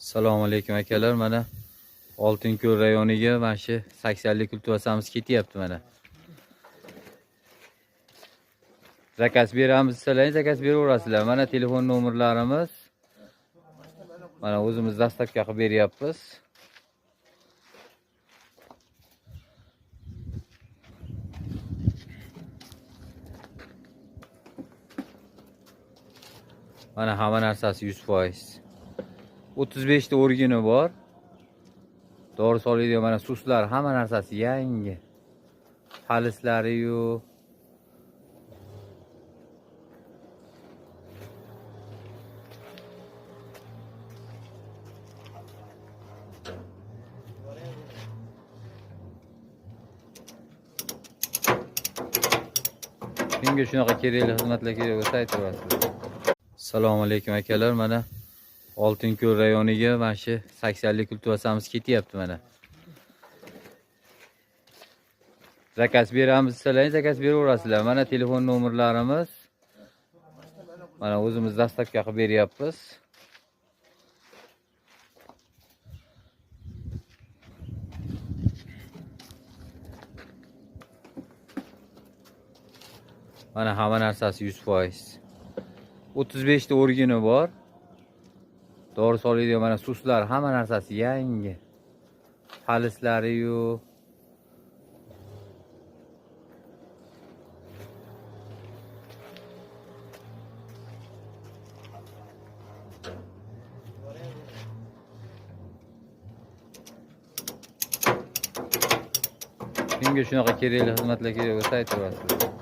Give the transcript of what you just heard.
Assalomu alaykum akalar. Mana Oltinko'l rayoniga mana shu 80lik kultuvasamiz ketyapti mana. Zakaz beramiz desalar, zakaz beraverasizlar. Mana telefon nomerlarimiz. Mana o'zimiz dastavka qilib beryapmiz. Mana hamma narsasi 100%. 35 ta o'rgini bor. Dori soladigan mana suslar, hamma narsasi yangi. Palislari-yu kimga shunaqa kerakli xizmatlar kerak bo'lsa aytaverasizlar. Assalomu alaykum akalar. Mana Oltinko'l rayoniga mana shu 80lik kultuvasamiz ketyapti mana. Zakaz beramiz desalar, zakaz beraverasizlar. Mana telefon nomerlarimiz. Mana o'zimiz dastavka qilib beryapmiz. Mana hamma narsasi 100%. 35 ta o'rgini bor. Dori soladigan mana suslar, hamma narsasi yangi. Palislari-yu kimga shunaqa kerakli xizmatlar kerak bo'lsa aytaverasizlar.